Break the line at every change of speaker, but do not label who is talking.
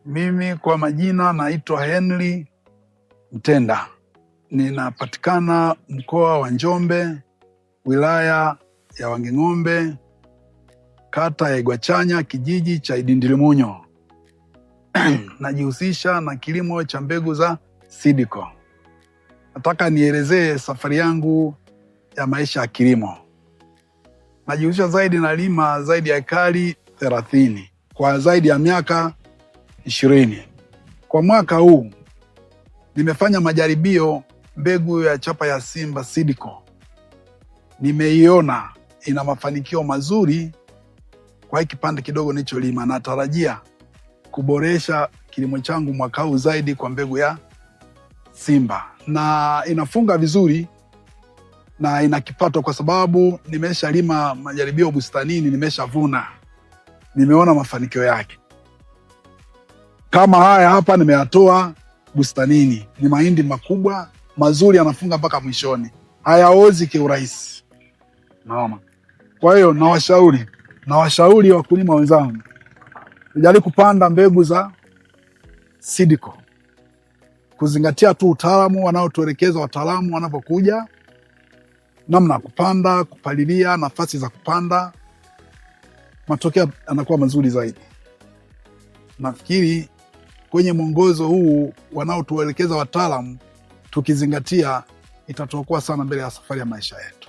Mimi kwa majina naitwa Henry Mtenda, ninapatikana mkoa wa Njombe, wilaya ya Wanging'ombe, kata ya Igwachanya, kijiji cha Idindilimunyo. Najihusisha na kilimo cha mbegu za Seedco. Nataka nielezee safari yangu ya maisha ya kilimo. Najihusisha zaidi na lima zaidi ya ekari 30 kwa zaidi ya miaka 20. Kwa mwaka huu nimefanya majaribio mbegu ya chapa ya Simba Seedco, nimeiona ina mafanikio mazuri kwa hiki kipande kidogo nilicholima. Natarajia kuboresha kilimo changu mwaka huu zaidi kwa mbegu ya Simba, na inafunga vizuri na ina kipato, kwa sababu nimeshalima majaribio bustanini, nimeshavuna, nimeona mafanikio yake. Kama haya hapa nimeyatoa bustanini, ni mahindi makubwa mazuri, yanafunga mpaka mwishoni, hayaozi kiurahisi. Naona. Kwa hiyo nawashauri wakulima wenzangu, tujaribu kupanda mbegu za Seedco, kuzingatia tu utaalamu wanaotuelekeza wataalamu wanapokuja, namna ya kupanda, kupalilia, nafasi za kupanda, matokeo yanakuwa mazuri zaidi. Nafikiri kwenye mwongozo huu wanaotuelekeza wataalamu, tukizingatia, itatuokoa sana mbele ya safari ya maisha yetu.